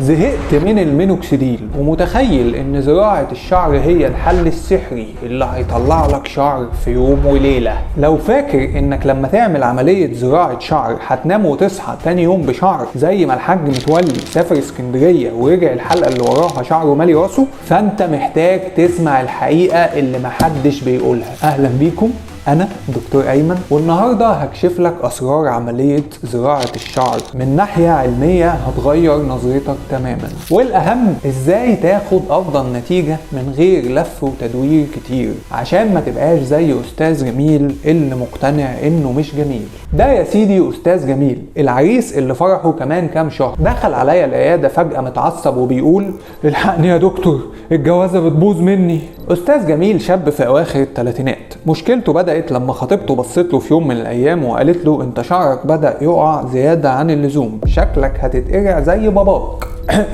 زهقت من المينوكسيديل ومتخيل ان زراعة الشعر هي الحل السحري اللي هيطلع لك شعر في يوم وليلة. لو فاكر انك لما تعمل عملية زراعة شعر هتنام وتصحى تاني يوم بشعر زي ما الحاج متولي سافر اسكندرية ورجع الحلقة اللي وراها شعره مالي راسه، فانت محتاج تسمع الحقيقة اللي محدش بيقولها. اهلا بيكم، أنا دكتور أيمن، والنهاردة هكشف لك أسرار عملية زراعة الشعر من ناحية علمية هتغير نظرتك تماما، والأهم إزاي تاخد أفضل نتيجة من غير لف وتدوير كتير، عشان ما تبقاش زي أستاذ جميل اللي مقتنع إنه مش جميل. ده يا سيدي أستاذ جميل، العريس اللي فرحه كمان كام شهر، دخل عليا العيادة فجأة متعصب وبيقول الحقني يا دكتور، الجوازة بتبوظ مني. أستاذ جميل شاب في أواخر الثلاثينات، مشكلته بدأت لما خطيبته بصت له في يوم من الأيام وقالت له أنت شعرك بدأ يقع زيادة عن اللزوم، شكلك هتتقرع زي باباك.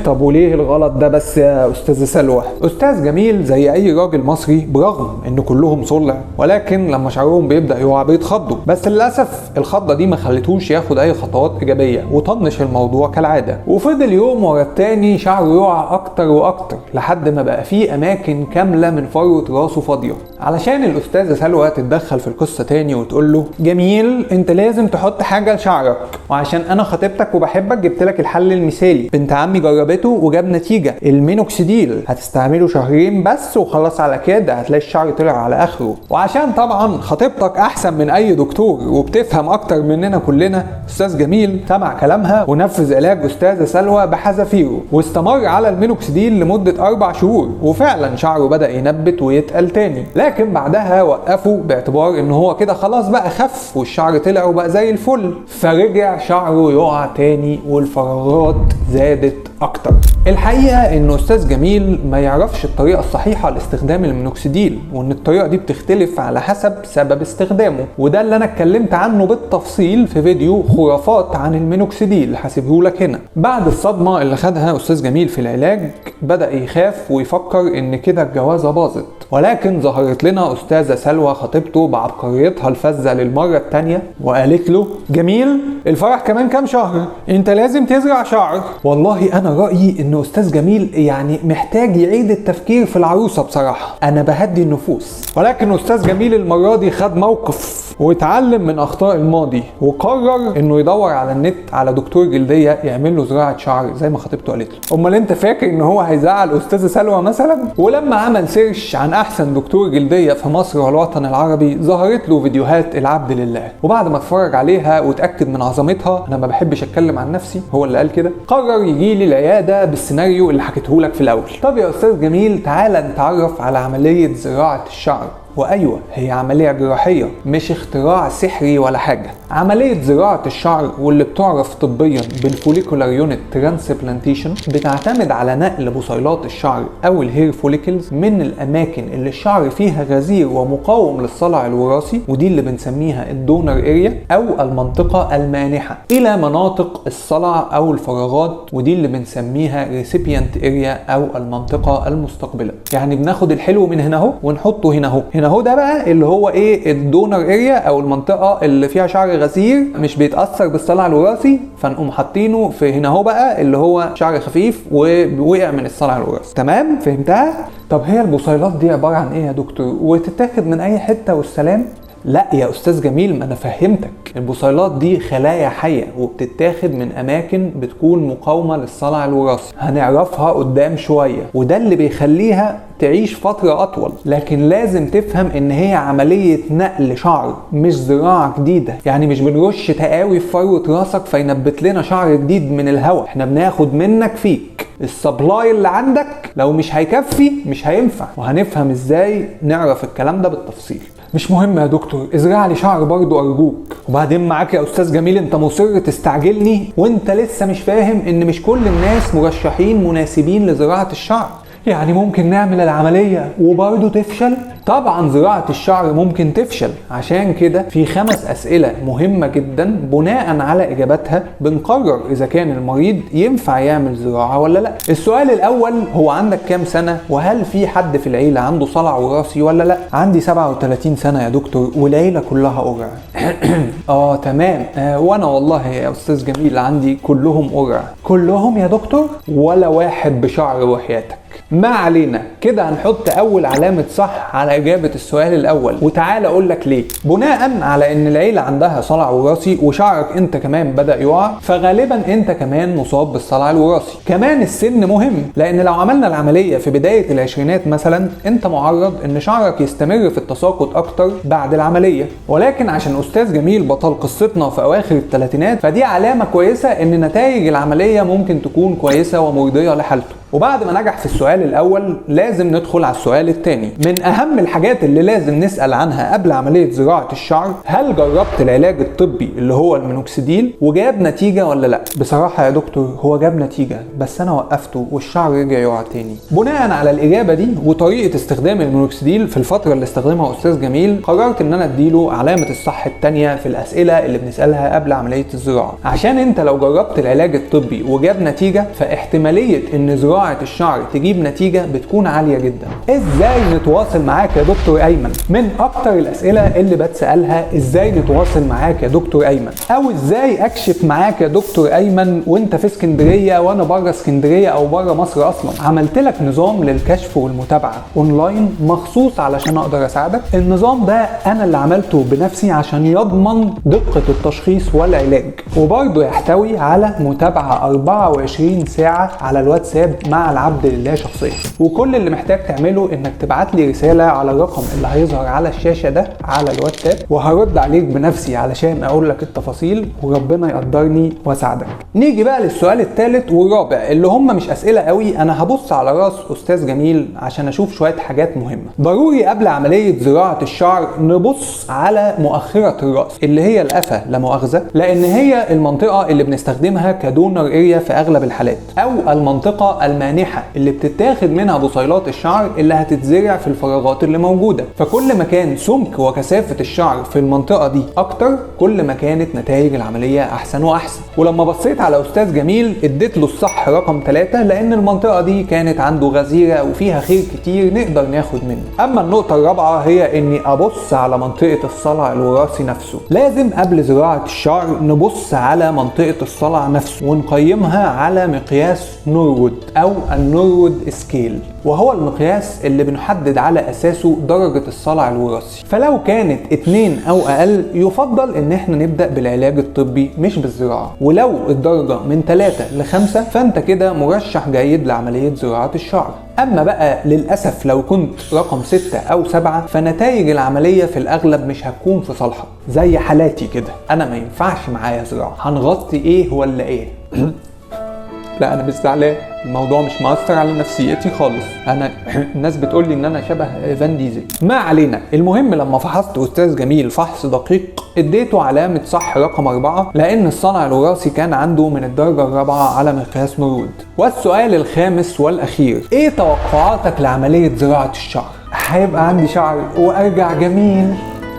طب وليه الغلط ده بس يا أستاذ سلوى؟ أستاذ جميل زي أي راجل مصري، برغم إن كلهم صلع، ولكن لما شعرهم بيبدأ يقع بيتخضوا، بس للأسف الخضة دي ما خلتهوش ياخد أي خطوات إيجابية وطنش الموضوع كالعادة، وفضل يوم ورا التاني شعره يقع أكتر وأكتر لحد ما بقى فيه أماكن كاملة من فروة راسه فاضية. علشان الأستاذة سلوى تتدخل في القصة تاني وتقول له جميل أنت لازم تحط حاجة لشعرك، وعشان أنا خطيبتك وبحبك جبت لك الحل المثالي، بنت عمي جربته وجاب نتيجة، المينوكسيديل هتستعمله شهرين بس وخلاص على كده هتلاقي الشعر طلع على اخره. وعشان طبعا خطيبتك احسن من اي دكتور وبتفهم اكتر مننا كلنا، استاذ جميل سمع كلامها ونفذ علاج استاذة سلوى بحذافيره، واستمر على المينوكسيديل لمدة 4 شهور، وفعلا شعره بدأ ينبت ويتقل تاني. لكن بعدها وقفه باعتبار ان هو كده خلاص بقى خف والشعر طلع وبقى زي الفل، فرجع شعره يقع تاني والفراغات زادت اكتر. الحقيقة ان استاذ جميل ما يعرفش الطريقة الصحيحة لاستخدام المينوكسيديل، وان الطريقة دي بتختلف على حسب سبب استخدامه، وده اللي انا اتكلمت عنه بالتفصيل في فيديو خرافات عن المينوكسيديل هسيبهولك هنا. بعد الصدمة اللي خدها استاذ جميل في العلاج بدأ يخاف ويفكر ان كده الجوازه باظت، ولكن ظهرت لنا استاذه سلوى خطيبته بعبقريتها الفذه للمرة الثانية وقالت له جميل الفرح كمان كام شهر، انت لازم تزرع شعر. والله انا رأيي ان استاذ جميل يعني محتاج يعيد التفكير في العروسة بصراحة، انا بهدي النفوس. ولكن استاذ جميل المرة دي خد موقف واتعلم من اخطاء الماضي، وقرر انه يدور على النت على دكتور جلدية يعمل له زراعة شعر زي ما خطيبته قالت له. امال انت فاكر ان هو هيزعل استاذه سلوى مثلا؟ ولما عمل search عن احسن دكتور جلدية في مصر والوطن العربي ظهرت له فيديوهات العبد لله، وبعد ما اتفرج عليها واتاكد من عظمتها، انا ما بحبش اتكلم عن نفسي هو اللي قال كده، قرر يجي لي العيادة بالسيناريو اللي حكيته لك في الاول. طب يا استاذ جميل تعالى نتعرف على عملية زراعة الشعر. وايوة هي عملية جراحية مش اختراع سحري ولا حاجة. عملية زراعة الشعر واللي بتعرف طبيا بال follicular unit transplantation بتعتمد على نقل بصيلات الشعر او ال hair follicles من الاماكن اللي الشعر فيها غزير ومقاوم للصلع الوراثي، ودي اللي بنسميها ال donor area او المنطقة المانحه، الى مناطق الصلع او الفراغات، ودي اللي بنسميها recipient area او المنطقة المستقبلة. يعني بناخد الحلو من هنا اهو ونحطه هنا اهو، هنا اهو ده بقى اللي هو ايه ال donor area او المنطقة اللي فيها شعر غزير مش بيتاثر بالصلع الوراثي، فنقوم حاطينه في هنا اهو بقى اللي هو شعر خفيف ووقع من الصلع الوراثي. تمام، فهمتها؟ طب هي البصيلات دي عبارة عن ايه يا دكتور؟ وتتاخد من اي حتة والسلام؟ لا يا استاذ جميل، ما انا فهمتك، البصيلات دي خلايا حيه وبتتاخد من اماكن بتكون مقاومة للصلع الوراثي، هنعرفها قدام شوية، وده اللي بيخليها تعيش فترة اطول. لكن لازم تفهم ان هي عملية نقل شعر مش زراعة جديدة، يعني مش بنرش تقاوي في فروه راسك فينبت لنا شعر جديد من الهواء، احنا بناخد منك فيك ال supply اللي عندك، لو مش هيكفي مش هينفع، وهنفهم ازاي نعرف الكلام ده بالتفصيل. مش مهم يا دكتور، ازرع لي شعر برضو ارجوك. وبعدين معاك يا استاذ جميل، انت مصر تستعجلني وانت لسه مش فاهم ان مش كل الناس مرشحين مناسبين لزراعة الشعر، يعني ممكن نعمل العملية وبرضو تفشل. طبعا زراعة الشعر ممكن تفشل، عشان كده في 5 أسئلة مهمة جدا بناء على إجاباتها بنقرر إذا كان المريض ينفع يعمل زراعة ولا لا. السؤال الأول هو عندك كام سنة، وهل في حد في العيلة عنده صلع وراثي ولا لا؟ عندي 37 سنة يا دكتور والعيلة كلها قرع. تمام. وانا والله يا استاذ جميل عندي كلهم قرع. كلهم يا دكتور؟ ولا واحد بشعر وحياتك. ما علينا، كده هنحط اول علامة صح على اجابة السؤال الاول، وتعال اقول لك ليه. بناء على ان العيلة عندها صلع وراثي وشعرك انت كمان بدأ يقع، فغالبا انت كمان مصاب بالصلع الوراثي. كمان السن مهم، لان لو عملنا العملية في بداية العشرينات مثلا انت معرض ان شعرك يستمر في التساقط اكتر بعد العملية. ولكن عشان استاذ جميل بطل قصتنا في اواخر الثلاثينات، فدي علامة كويسة ان نتائج العملية ممكن تكون كويسة ومرضية لحالته. وبعد ما نجح في السؤال الأول لازم ندخل على السؤال الثاني. من أهم الحاجات اللي لازم نسأل عنها قبل عملية زراعة الشعر، هل جربت العلاج الطبي اللي هو المينوكسيديل وجاب نتيجة ولا لا؟ بصراحة يا دكتور هو جاب نتيجة، بس أنا وقفته والشعر رجع يقع تاني. بناء على الإجابة دي وطريقة استخدام المينوكسيديل في الفترة اللي استخدمها أستاذ جميل، قررت إن أنا أديله علامة الصح الثانية في الأسئلة اللي بنسألها قبل عملية الزراعة. عشان أنت لو جربت العلاج الطبي وجاب نتيجة، فاحتمالية إن زراعة الشعر تجيب نتيجة بتكون عالية جدا. ازاي نتواصل معاك يا دكتور ايمن؟ من اكتر الاسئلة اللي بتسألها ازاي نتواصل معاك يا دكتور ايمن، او ازاي اكشف معاك يا دكتور ايمن وانت في اسكندرية وانا بره اسكندرية او بره مصر اصلا. عملت لك نظام للكشف والمتابعة اونلاين مخصوص علشان اقدر اساعدك. النظام ده انا اللي عملته بنفسي عشان يضمن دقة التشخيص والعلاج، وبرضه يحتوي على متابعة 24 ساعة على الواتساب مع العبد لله شخصيا. وكل اللي محتاج تعمله انك تبعت لي رسالة على الرقم اللي هيظهر على الشاشة ده على الواتساب، وهرد عليك بنفسي علشان اقول لك التفاصيل، وربنا يقدرني واساعدك. نيجي بقى للسؤال الثالث والرابع اللي هم مش اسئلة قوي. انا هبص على راس استاذ جميل عشان اشوف شوية حاجات مهمة. ضروري قبل عملية زراعة الشعر نبص على مؤخرة الراس اللي هي القفا لا مؤاخذة، لان هي المنطقة اللي بنستخدمها ك donor area في اغلب الحالات، او المنطقة المانحة اللي بتتاخد منها بصيلات الشعر اللي هتتزرع في الفراغات اللي موجودة. فكل ما كان سمك وكثافة الشعر في المنطقة دي اكتر، كل ما كانت نتائج العملية احسن واحسن. ولما بصيت على استاذ جميل اديت له الصح رقم 3، لان المنطقة دي كانت عنده غزيرة وفيها خير كتير نقدر ناخد منه. اما النقطة الرابعة هي اني ابص على منطقة الصلع الوراثي نفسه. لازم قبل زراعة الشعر نبص على منطقة الصلع نفسه ونقيمها على مقياس نوروود او ال Norwood scale، وهو المقياس اللي بنحدد على اساسه درجة الصلع الوراثي. فلو كانت 2 او اقل يفضل ان احنا نبدأ بالعلاج الطبي مش بالزراعة، ولو الدرجة من 3 ل5 فانت كده مرشح جيد لعملية زراعة الشعر. اما بقى للأسف لو كنت رقم 6 او 7 فنتائج العملية في الاغلب مش هتكون في صالحك، زي حالاتي كده، انا ما ينفعش معايا زراعة. هنغطي ايه ولا ايه؟ لا انا مش زعلان، الموضوع مش مأثر على نفسيتي خالص. انا الناس بتقول لي ان انا شبه فان ديزل. ما علينا، المهم لما فحصت استاذ جميل فحص دقيق اديته علامة صح رقم 4، لان الصلع الوراثي كان عنده من الدرجة الرابعة على مقياس نوروود. والسؤال الخامس والاخير، ايه توقعاتك لعملية زراعة الشعر؟ هيبقى عندي شعر وارجع جميل؟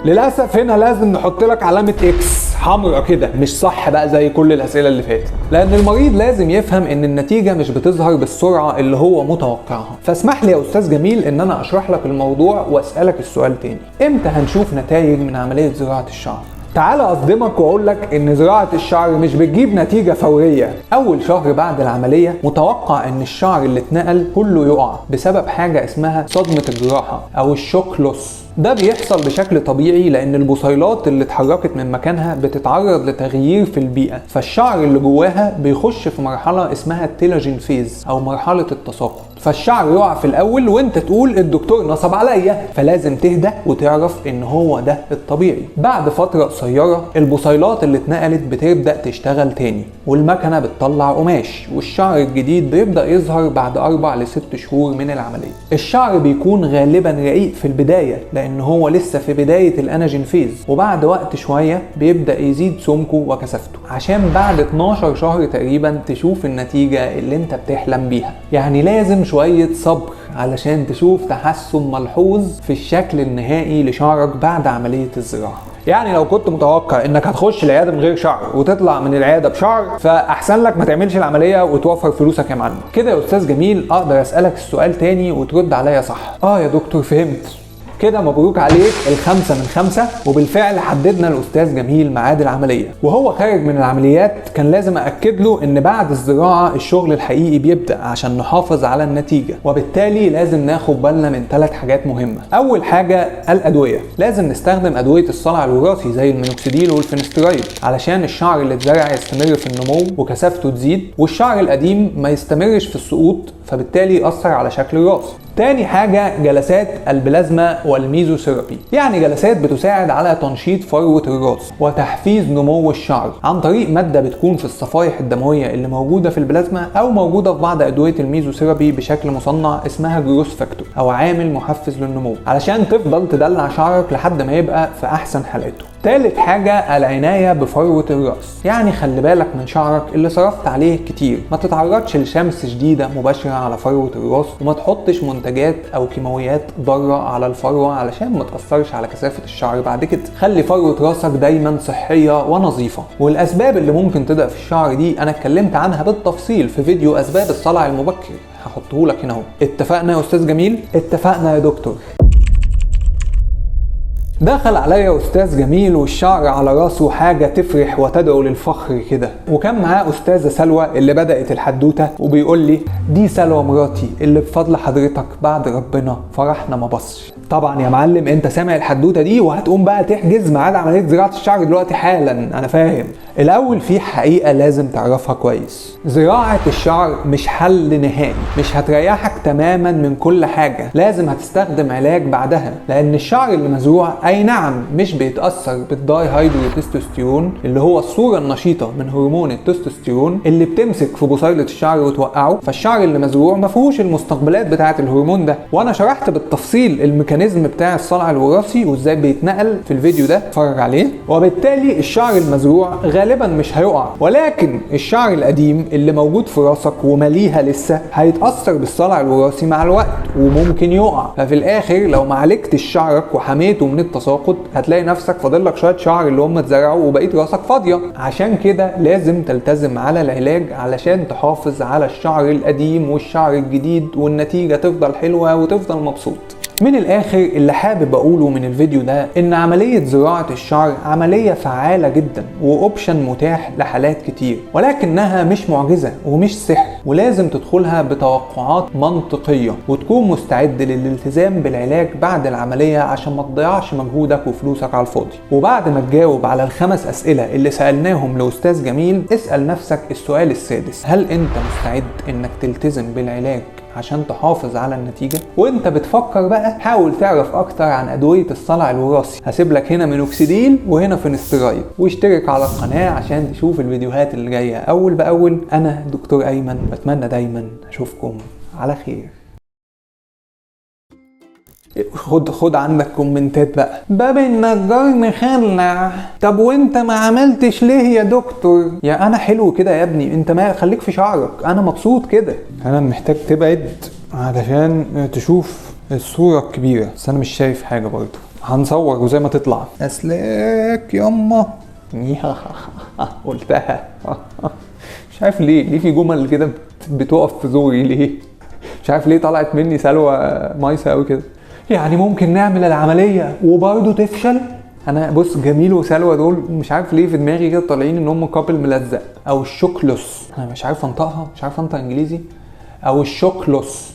للاسف هنا لازم نحط لك علامة X حمرا كده، مش صح بقى زي كل الاسئلة اللي فاتت، لان المريض لازم يفهم ان النتيجة مش بتظهر بالسرعة اللي هو متوقعها. فاسمح لي يا استاذ جميل ان انا اشرح لك الموضوع واسالك السؤال تاني، امتى هنشوف نتائج من عملية زراعة الشعر؟ تعال اصدمك واقول لك ان زراعة الشعر مش بتجيب نتيجة فورية. اول شهر بعد العملية متوقع ان الشعر اللي اتنقل كله يقع بسبب حاجة اسمها صدمة الجراحة او ال shock loss. ده بيحصل بشكل طبيعي لان البصيلات اللي اتحركت من مكانها بتتعرض لتغيير في البيئة، فالشعر اللي جواها بيخش في مرحلة اسمها ال telogen phase او مرحلة التساقط، فالشعر يقع في الاول وانت تقول الدكتور نصب عليا، فلازم تهدى وتعرف ان هو ده الطبيعي. بعد فترة قصيرة البصيلات اللي اتنقلت بتبدأ تشتغل تاني والمكنة بتطلع قماش، والشعر الجديد بيبدأ يظهر بعد 4 ل 6 شهور من العملية. الشعر بيكون غالبا رقيق في البداية لان لان هو لسه في بداية ال anagen phase، وبعد وقت شوية بيبدا يزيد سمكة وكثافته عشان بعد 12 شهر تقريبا تشوف النتيجة اللي انت بتحلم بيها. يعني لازم شوية صبر علشان تشوف تحسن ملحوظ في الشكل النهائي لشعرك بعد عملية الزراعة. يعني لو كنت متوقع انك هتخش العيادة من غير شعر وتطلع من العيادة بشعر، فاحسن لك ما تعملش العملية وتوفر فلوسك يا معلم. كده يا استاذ جميل اقدر اسالك السؤال تاني وترد عليا صح؟ اه يا دكتور فهمت. كده مبروك عليك 5 من 5. وبالفعل حددنا الاستاذ جميل ميعاد العملية، وهو خارج من العمليات كان لازم اكد له ان بعد الزراعة الشغل الحقيقي بيبدا عشان نحافظ على النتيجة، وبالتالي لازم ناخد بالنا من 3 حاجات مهمة. اول حاجة الادوية، لازم نستخدم ادوية الصلع الوراثي زي المينوكسيديل وال finasteride علشان الشعر اللي اتزرع يستمر في النمو وكثافته تزيد، والشعر القديم ما يستمرش في السقوط فبالتالي يأثر على شكل الراس. تاني حاجة جلسات البلازما والميزوثيرابي، يعني جلسات بتساعد على تنشيط فروة الراس وتحفيز نمو الشعر عن طريق مادة بتكون في الصفائح الدموية اللي موجودة في البلازما أو موجودة في بعض أدوية الميزوثيرابي بشكل مصنع اسمها growth factor أو عامل محفز للنمو، علشان تفضل تدلع شعرك لحد ما يبقى في أحسن حالاته. تالت حاجة العناية بفروة الرأس، يعني خلي بالك من شعرك اللي صرفت عليه كتير، ما تتعرضش لشمس شديدة مباشرة على فروة الراس، وما تحطش منتجات أو كيماويات ضارة على الفروة علشان ما تأثرش على كثافة الشعر بعد كده. خلي فروة راسك دايما صحية ونظيفة. والأسباب اللي ممكن تضعف الشعر دي أنا اتكلمت عنها بالتفصيل في فيديو أسباب الصلع المبكر، هحطهولك هنا اهو. اتفقنا يا أستاذ جميل؟ اتفقنا يا دكتور. دخل عليا استاذ جميل والشعر على راسه حاجة تفرح وتدعو للفخر كده، وكان معاه استاذه سلوى اللي بدات الحدوتة، وبيقول لي دي سلوى مراتي اللي بفضل حضرتك بعد ربنا فرحنا ما بصش. طبعا يا معلم انت سامع الحدوتة دي وهتقوم بقى تحجز ميعاد عملية زراعة الشعر دلوقتي حالا، انا فاهم. الاول في حقيقة لازم تعرفها كويس، زراعة الشعر مش حل نهائي، مش هتريحك تماما من كل حاجة، لازم هتستخدم علاج بعدها، لان الشعر اللي مزروع اي نعم مش بيتاثر بال dihydrotestosterone اللي هو الصورة النشيطه من هرمون التستوستيرون اللي بتمسك في بصيله الشعر وتوقعه، فالشعر اللي مزروع ما فيهوش المستقبلات بتاعه الهرمون ده. وانا شرحت بالتفصيل ال mechanism بتاع الصلع الوراثي وازاي بيتنقل في الفيديو ده، اتفرج عليه. وبالتالي الشعر المزروع غالبا مش هيقع، ولكن الشعر القديم اللي موجود في راسك ومليها لسه هيتاثر بالصلع الوراثي مع الوقت وممكن يقع. ففي الاخر لو ما عالجتش شعرك وحميته من التساقط هتلاقي نفسك فاضل لك شوية شعر اللي هم اتزرعوا وبقيت راسك فاضية. عشان كده لازم تلتزم على العلاج علشان تحافظ على الشعر القديم والشعر الجديد والنتيجة تفضل حلوة وتفضل مبسوط. من الاخر اللي حابب اقوله من الفيديو ده ان عملية زراعة الشعر عملية فعالة جدا و option متاح لحالات كتير، ولكنها مش معجزة ومش سحر، ولازم تدخلها بتوقعات منطقية وتكون مستعد للالتزام بالعلاج بعد العملية عشان ما تضيعش مجهودك وفلوسك على الفاضي. وبعد ما تجاوب على ال5 أسئلة اللي سألناهم لأستاذ جميل، اسأل نفسك السؤال السادس: هل انت مستعد انك تلتزم بالعلاج عشان تحافظ على النتيجة؟ وانت بتفكر بقى حاول تعرف اكتر عن ادوية الصلع الوراثي، هسيب لك هنا مينوكسيديل وهنا finasteride، واشترك على القناة عشان تشوف الفيديوهات اللي جاية اول باول. انا دكتور ايمن، بتمنى دايما اشوفكم على خير. خد عندك كومنتات بقى، باب النجار مخلع، طب وانت ما عملتش ليه يا دكتور؟ يا انا حلو كده يا ابني، انت ما خليك في شعرك، انا مبسوط كده. انا محتاج تبعد علشان تشوف الصورة الكبيرة، بس انا مش شايف حاجة برضو. هنصور وزي ما تطلع. اسلاك ياما قلتها. مش عارف ليه في جمل كده بتقف في زوري، ليه مش عارف ليه طلعت مني سلوى مايسة قوي كده. يعني ممكن نعمل العملية وبرضه تفشل؟ انا بص جميل وسلوى دول مش عارف ليه في دماغي كده طالعين ان هم couple ملزق، او الشوكلوس، انا مش عارف انطقها، مش عارف انطق انجليزي، او الشوكلوس.